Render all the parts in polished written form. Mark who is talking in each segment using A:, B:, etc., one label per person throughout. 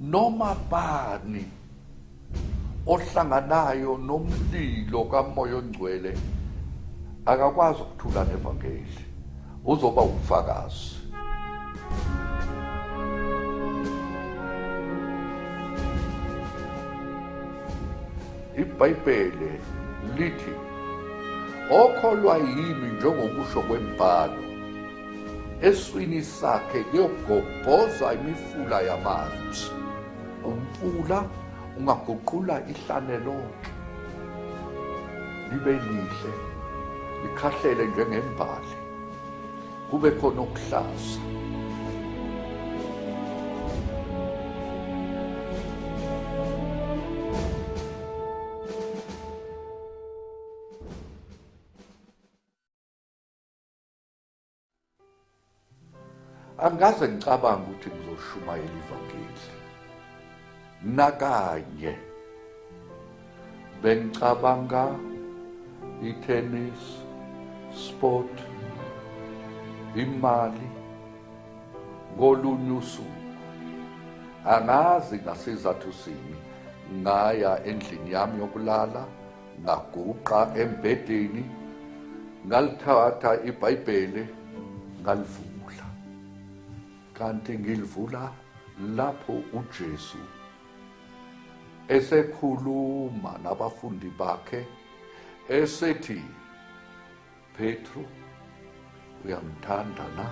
A: Noma bani ohlanganayo nomlilo kaMoya oNgcwele akakwazi ukuthula nevangeli, uzoba ufakazi. IBhayibheli lithi okholwa yimi njengokusho kwembhalo eswini sakhe kuyogobhoza imifula yamanzi. Umfula ungaguqula ihlane lonke libe lihle, likhahlele njengembali, kube khona okuhlaza. Angikaze ngicabange ukuthi ngizoshumayela ivangeli nakanye. Bengicabanga i-tennis, sport, imali ngolunye usuku. Angazi ngasizathu sini ngaya endlini yami yokulala ngaguqa embhedeni ngalithatha iBhayibheli ngalivula, kanti ngilivula lapho uJesu esekhuluma nabafundi bakhe esethi, Petru, uyangithanda na?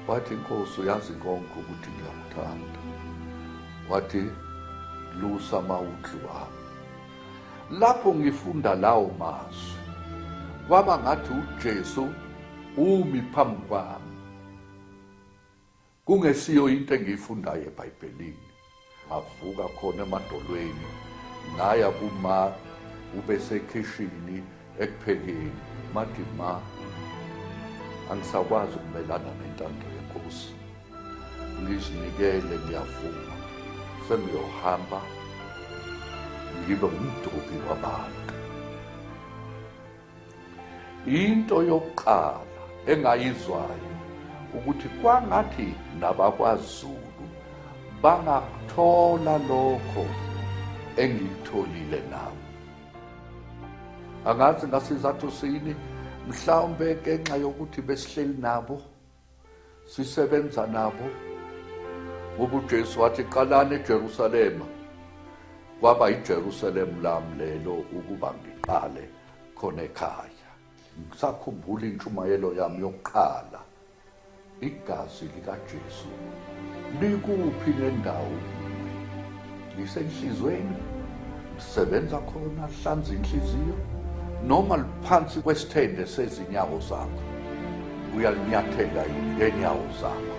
A: Wathi, Nkosi, uyazi konke ukuthi ngiyakuthanda. Wathi, lusa amawundlu ami. Lapho ngifunda lawo mazwi, kwaba ngathi uJesu umi phambi kwami. Kungesiyo into engiyifundayo eBhayibhelini. Ngavuka khona emadolweni ngaya kuma ubesekhishini ekuphekeni. Mathi ma, angisakwazi ukumelana nentando yeNkosi. Ngizinikele, ngiyavuma. Sengiyohamba ngibe umdobi wabantu. Into yokuqala engayizwayo ukuthi kwangathi nabakwaZulu bangakuthola lokho engikutholile nami. Angazi ngasizathu sini, mhlawumbe ngenxa yokuthi besihleli nabo, sisebenza nabo, ngoba uJesu wathi qalani eJerusalema. Kwaba iJerusalem lami lelo ukuba ngiqale khona ekhaya. Ngisakhumbula intshumayelo yami yokuqala, igazi likaJesu likuphi nendawo kuwe? Lisenhlizweni, lisebenza khona, hlanza inhliziyo, noma liphansi kwesithende sezinyawo zakho, uyalinyathela yini ngenyawo zakho?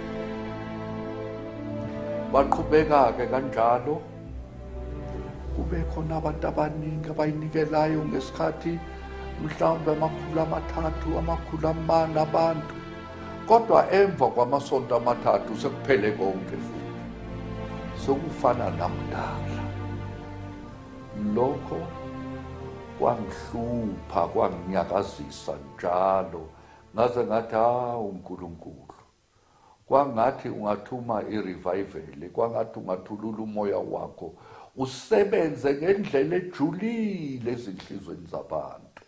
A: Baqhubeka-ke kanjalo, kube khona abantu abaningi abayinikelayo ngesikhathi, mhlawumbe 300, 400 abantu, kodwa emva kwamasonto 3 sekuphele konke futhi sekufana nakudala. Lokho kwangihlupha, kwanginyakazisa njalo, ngaze ngathi, hawu uNkulunkulu, kwangathi ungathuma i-revival, kwangathi ungathulula umoya wakho usebenze ngendlela ejulile ezinhlizweni zabantu.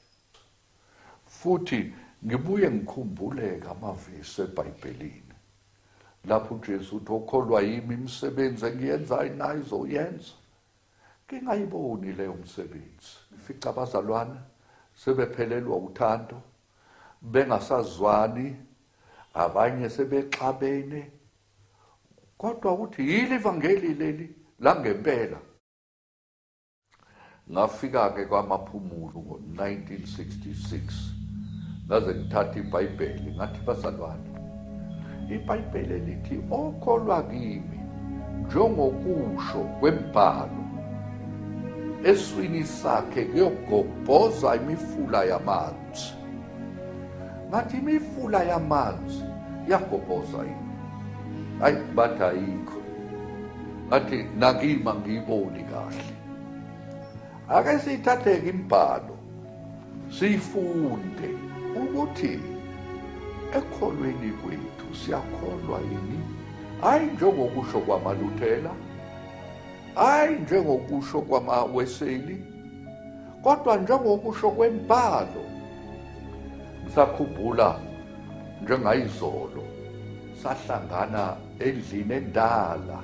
A: Futhi ngibuye ngikhumbuleke amavesi eBhayibhelini lapho uJesu uthi, okholwa yimi imisebenzi engiyenzayo naye uzoyenza. Ngingayiboni leyo msebenzi. Ngifica abazalwane sebephelelwa uthando, bengasazwani, abanye sebexabene, kodwa ukuthi yili ivangeli leli langempela. Ngafika-ke kwaMaphumulo ngo-1966, ngaze ngithatha iBhayibheli ngathi, bazalwane, iBhayibheli lithi okholwa kimi njengokusho kwembhalo eswini sakhe kuyogobhoza imifula yamanzi. Ngathi imifula yamanzi iyagobhoza yini? Hayi, bathi ayikho. Ngathi nakimi angiyiboni kahle. Ake siyithatheke imibhalo siyifunde ukuthi ekholweni kwethu siyakholwa yini Hayi njengokusho kwamaLuthela, hayi njengokusho kwamaWeseli, kodwa njengokusho kwembhalo. Ngisakhumbula njengayizolo sahlangana endlini endala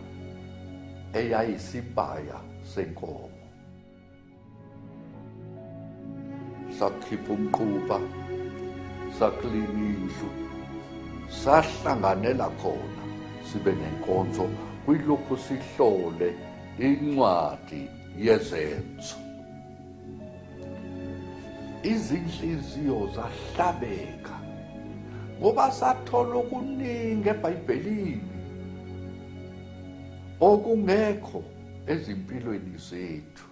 A: eyayisibaya senkomo. Sakhipha umquba, saklina indlu, sahlanganela khona sibe nenkonzo kwilokhu sihlole incwadi yezenzo. Izinhliziyo zahlabeka ngoba sathola okuningi eBhayibhelini okungekho ezimpilweni zethu.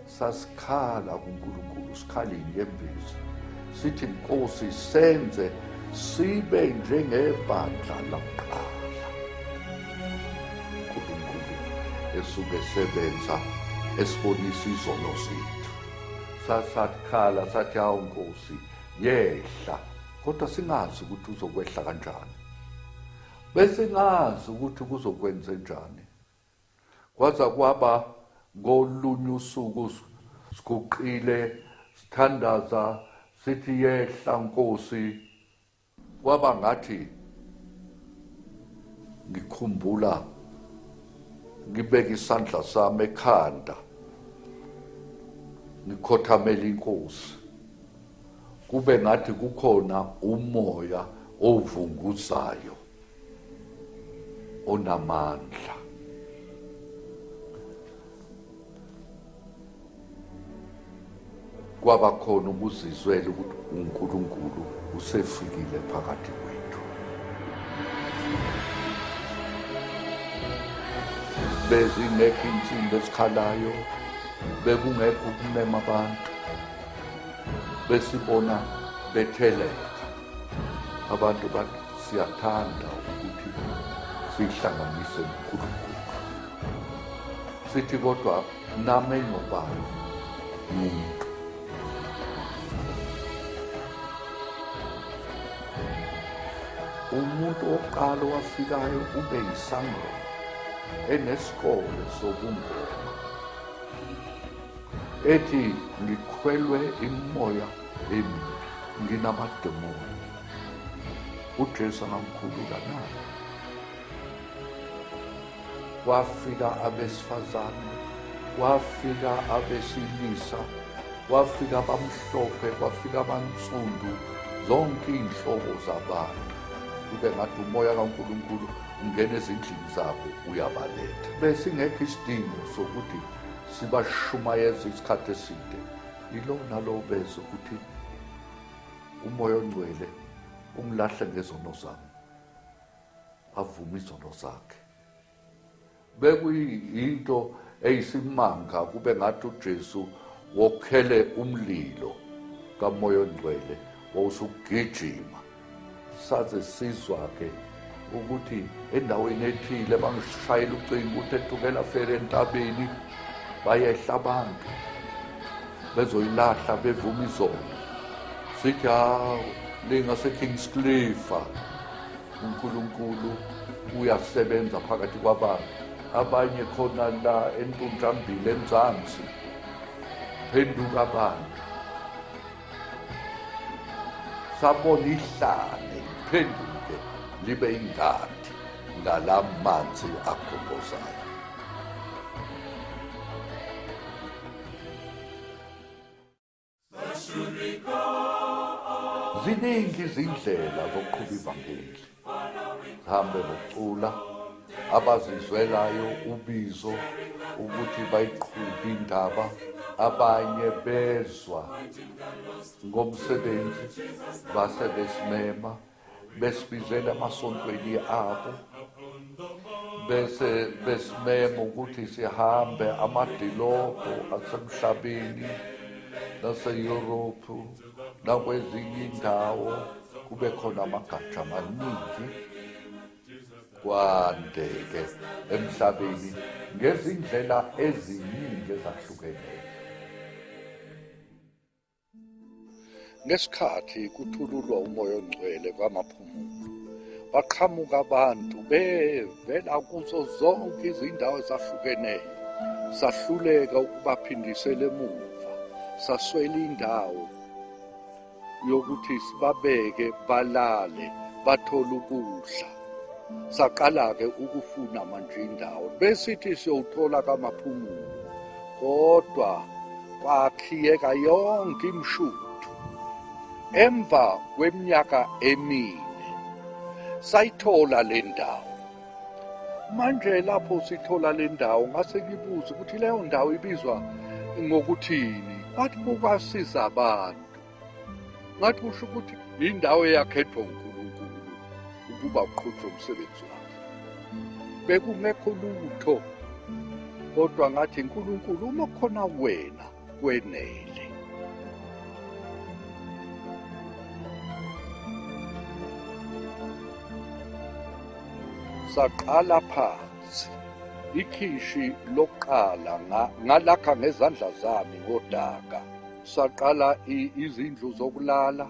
A: Sasikhala kuNkulunkulu, sikhala inyembezi, sithi Nkosi senze sibe njengebandla lakuqala. uNkulunkulu esuke sebenza esibonisa izono zethu. Sasakhala sathi hawu Nkosi yehla, kodwa singazi ukuthi uzokwehla kanjani, besingazi ukuthi kuzokwenze njani. Kwaza kwaba ngolunye usuku siguqile sithandaza sithi yehla Nkosi, kwaba ngathi ngikhumbula ngibeka isandla sami ekhanda ngikhothamela inkosi, kube ngathi kukhona umoya ovunguzayo onamandla. Kwaba khona ukuzizwela ukuthi uNkulunkulu usefikile phakathi kwethu. Bezingekho insimbi ezikhalayo, bekungekho ukumema abantu, besibona betheleka abantu bathi siyathanda ukuthi sihlanganise noNkulunkulu, sithi kodwa nami engobani umuntu. Umuntu wokuqala owafikayo ube yisangoma enesikole sobungoma, ethi ngikhwelwe imimoya emibi, nginamademoni, uJesu angamkhulula na? Kwafika abesifazane, kwafika abesilisa, kwafika abamhlophe, kwafika abansundu, zonke iy'nhlobo zabantu. Kube ngathi umoya kaNkulunkulu ungena ezindlini zabo uyabaletha. Besingekho isidingo sokuthi sibashumayeze isikhathi eside. Ilona lo beza ukuthi umoya ongcwele ungilahle ngezono zami, avume izono zakhe. Bekuyinto eyisimanga, kube ngathi uJesu wokhele umlilo kamoya ongcwele wawusugijima. Saze sizwa-ke ukuthi endaweni ethile bangishayela ucingo ukuthi ethukela fere entabeni bayehla abantu bezoyilahla bevuma izono. Sithi hawu lingaseKingscliff, uNkulunkulu uyasebenza phakathi kwabantu. Abanye khona la eNtunjambili eMzansi, phenduka abantu. Sabona ihlane liphenduke libe ingadi ngalamanzi agobhozayo. Ziningi izindlela zokuqhuba ivangeli. Sihambe ngokucula, abazizwelayo ubizo ukuthi bayiqhube indaba, abanye bezwa ngomsebenzi base besimema, besibizela emasontweni abo, bese besimema ukuthi sihambe amadilobho asemhlabeni nase-Europe nakwezinye indawo, kube khona amagatsha amaningi kwandeke emhlabeni ngezindlela eziningi ezahlukeneyo. Ngesikhathi kuthululwa umoya ongcwele kwaMaphumulo, Baqhamuka abantu bevela kuzo zonke izindawo ezahlukeneyo. Sahluleka ukubaphindisela emuva, saswela indawo yokuthi sibabeke balale bathole ukudla. Saqala-ke ukufuna manje indawo, besithi siyowuthola kaMaphumulo, kodwa kwakhiyeka yonke imishuthu. Emva kweminyaka emine sayithola le ndawo. Manje lapho sithola le ndawo ngase ngibuza ukuthi leyo ndawo ibizwa ngokuthini. Bathi kukwasiza abantu. Ngathi kusho ukuthi indawo eyakhethwa uNkulunkulu ukuba uqhutshwe umsebenzi wakhe. Bekungekho lutho kodwa ngathi uNkulunkulu uma khona wena kwenele. Saqala phansi ikhishi lokuqala ngalakha ngezandla zami ngodaka. Saqala izindlu zokulala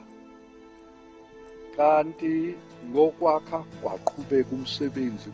A: kanti ngokwakha kwaqhubeka umsebenzi.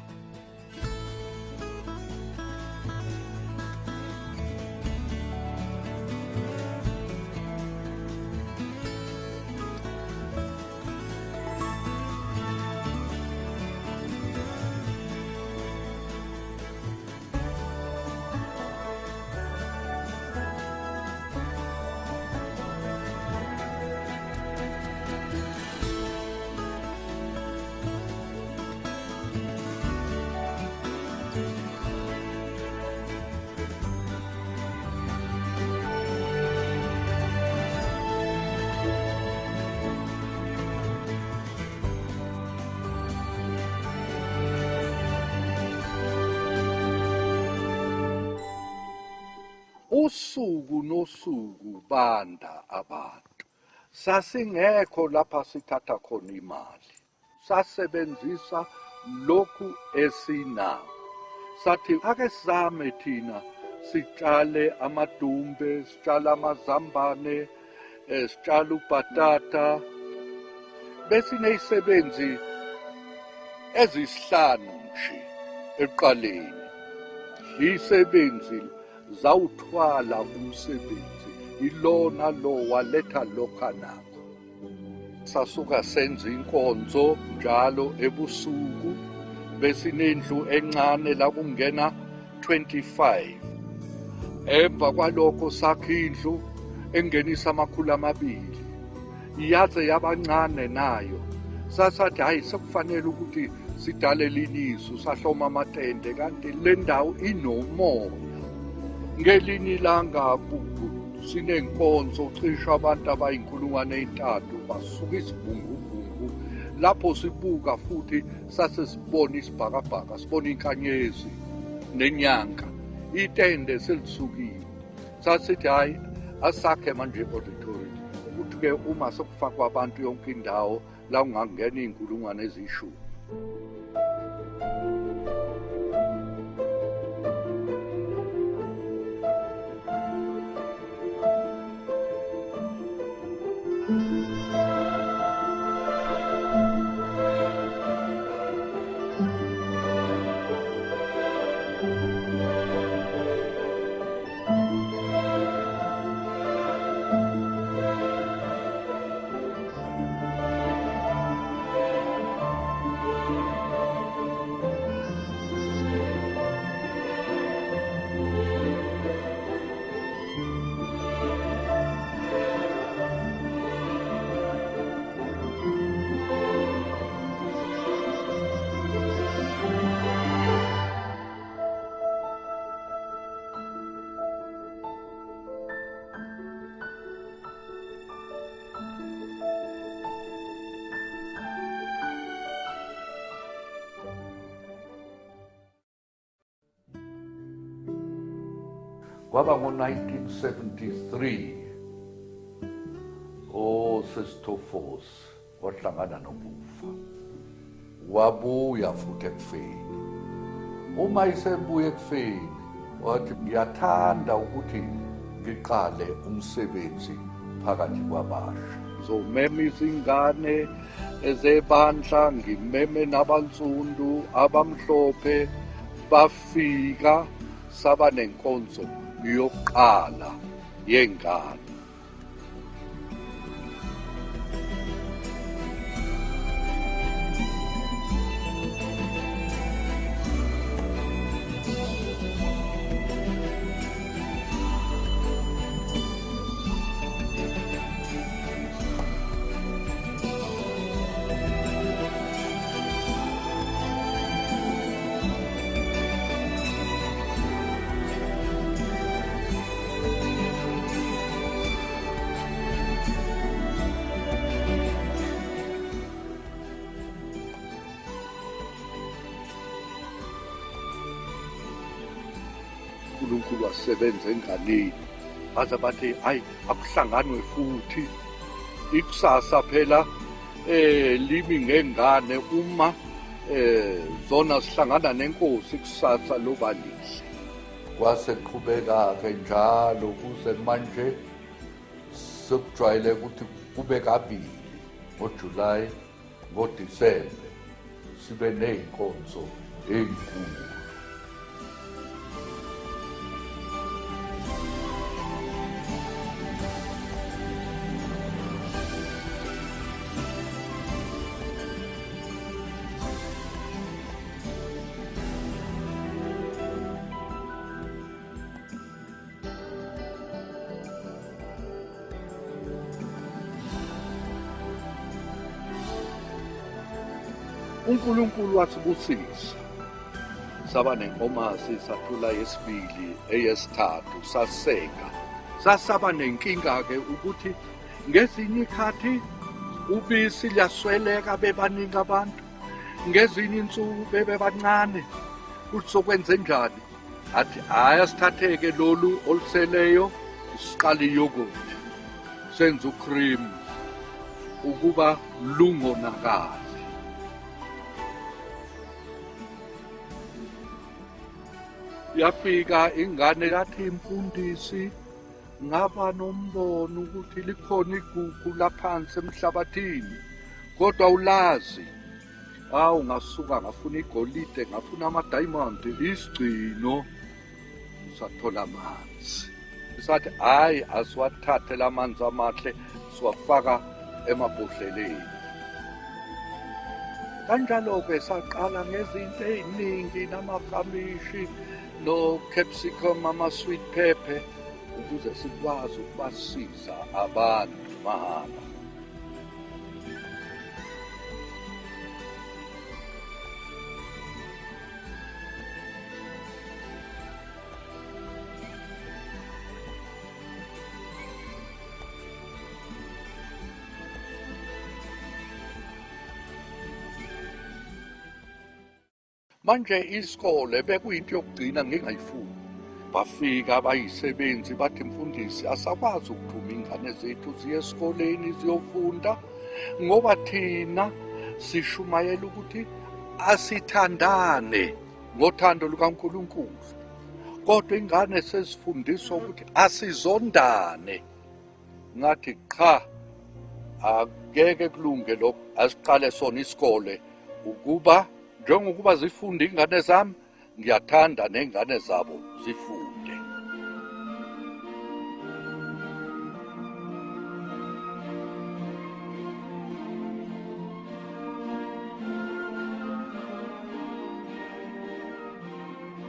A: Usuku nosuku banda abantu. Sasingekho lapha sithatha khona imali. Sasebenzisa lokhu esinako. Sathi ake sizame thina sitshale amadumbe, sitshale amazambane, sitshale ubhatata. Besinezisebenzi ezisihlanu nje ekuqaleni. Izisebenzi zawuthwala umsebenzi, ilona lo waletha lokhu anakho. Sasuka senza inkonzo njalo ebusuku, besinendlu encane la kungena 25. Emva kwalokho sakha indlu engenisa 200, yaze yabancane nayo. Sasathi hhayi sekufanele ukuthi sidale elinye isu, sahloma amatende kanti le ndawo inomoya. Ngelinye ilanga sinenkonzo cishe abantu abayinkulungwane ey'ntathu basuka isibungubungu. Lapho sibuka futhi sase sibona isibhakabhaka, sibona inkanyezi nenyanga, itende selisukile. Sasithi hhayi asakhe manje i-auditorium, ukuthi-ke uma sekufakwa abantu yonke indawo la kungangena iy'nkulungwane eziyishumi. Kwaba ngo-1973 osesitofos wahlangana nokufa, wabuya futhi ekufeni. Uma isebuya ekufeni wathi ngiyathanda ukuthi ngiqale umsebenzi phakathi kwabasha, ngizomema izingane. Ezebandla ngimeme nabansundu abamhlophe bafika saba nenkonzo yokuqala yengane. uNkulunkulu wasebenza enganeni baze bathi ayi akuhlanganwe futhi ikusasa phela limi ngengane uma zona sihlangana nenkosi kusasa loba lihle. Kwase qhubeka-ke njalo kuze manje sekujwayele ukuthi kube kabili ngoJulayi ngoDisembe sibe ney'nkonzo ey'nkulu. uNkulunkulu wasibusisa saba nenkomazi sathola yesibili eyesithathu saseka sasaba nenkinga ke ukuthi ngezinye ikhathi ubisi liyasweleka bebaningi abantu ngezinye insuku bebe bancane kuthi sokwenze njani athi hhayi asithatheke lolu oluseleyo siqale iyogurt senze ucream ukuba lungonakali. Yafika ingane yathi mfundisi ngaba nombono ukuthi likhona igugu laphansi emhlabathini kodwa ulazi. Awu ngasuka ngafuna igolide ngafuna ama-diamond isigcino sathola amanzi. Sathi hhayi asiwathathe la manzi amahle siwafaka emabhodleleni. Kanjalo-ke saqala ngezinto ey'ningi namakamishi no-capsicum ama-sweet pepper ukuze sikwazi ukubasiza abantu mahhala. Manje isikole bekuyinto yokugcina ngingayifuni. Bafika abayisebenzi bathi mfundisi asakwazi ukuthuma ingane zethu ziye esikoleni ziyofunda ngoba thina sishumayela ukuthi asithandane ngothando lukaNkulunkulu. Kodwa ingane sezifundiswa ukuthi asizondane. Ngathi qha akeke kulunge lokho asiqale sona isikole ukuba njengokuba zifunde ingane zami ngiyathanda nengane zabo zifunde.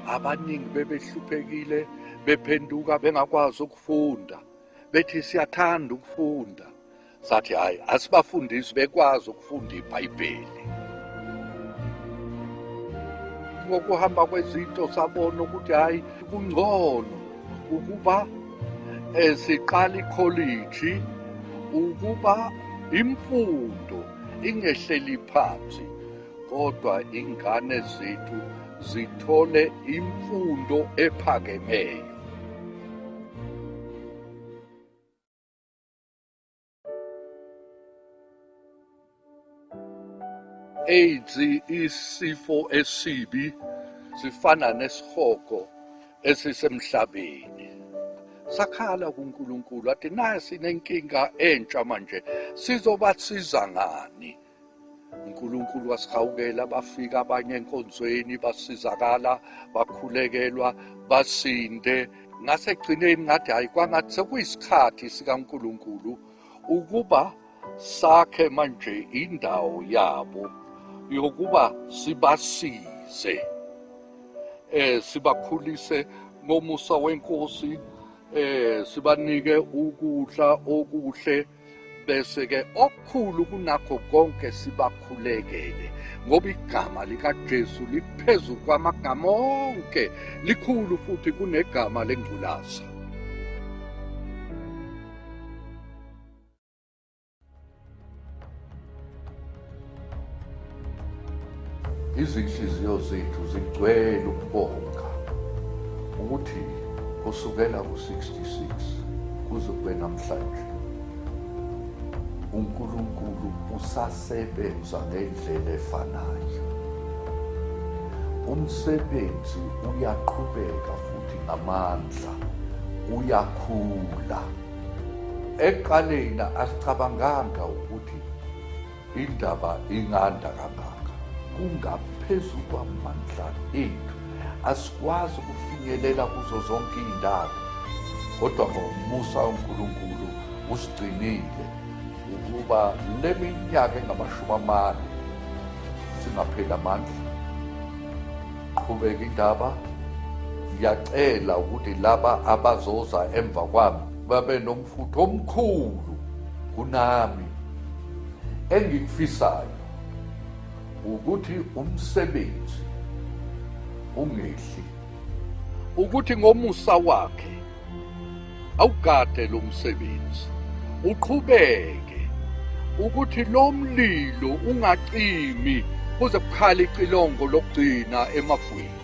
A: Abaningi bebehluphekile bephenduka bengakwazi ukufunda bethi siyathanda ukufunda sathi hayi asibafundisi bekwazi ukufunda iBhayibheli. Ngokuhamba kwezinto sabona ukuthi hayi kungcono ukuba siqala ikholiji ukuba imfundo ingehleli phansi kodwa ingane zethu zithole imfundo ephakemeyo. AIDS isifo esibi sifana nesihogo esisemhlabeni. Sakhala kuNkulunkulu athi naye sinenkinga entsha manje sizobasiza ngani? UNkulunkulu wasihawukela, bafika abanye enkonzweni, basizakala, bakhulekelwa, basinde. Ngasekugcineni ngathi hayi, kwangathi sekuyisikhathi sikaNkulunkulu ukuba sakhe manje indawo yabo yokuba sibasize, sibakhulise ngomusa wenkosi, sibanike ukudla okuhle, bese ke okukhulu kunakho konke sibakhulekele, ngoba igama likaJesu liphezu kwamagama onke, likhulu futhi kunegama lengculaza. Izinhliziyo zethu zigcwele ukubonga ukuthi kusukela ku-66 kuze kube namhlanje uNkulunkulu usasebenza ngendlela efanayo. Umsebenzi uyaqhubeka futhi ngamandla, uyakhula. Ekuqaleni asicabanganga ukuthi indaba inganda kangaka, kungaphezu kwamandla ethu, asikwazi ukufinyelela kuzo zonke iy'ndawo, kodwa ngomusa uNkulunkulu usigcinile ukuba le minyaka engamashumi amane singapheli amandla. Qhubeka indaba. Ngiyacela ukuthi laba abazoza emva kwami babe nomfutho omkhulu kunami. Engikufisayo ukuthi umsebenzi ungehli, ukuthi ngomusa wakhe awugade lo msebenzi uqhubeke, ukuthi lo mlilo ungacimi kuze kukhale icilongo lokugcina emafwini.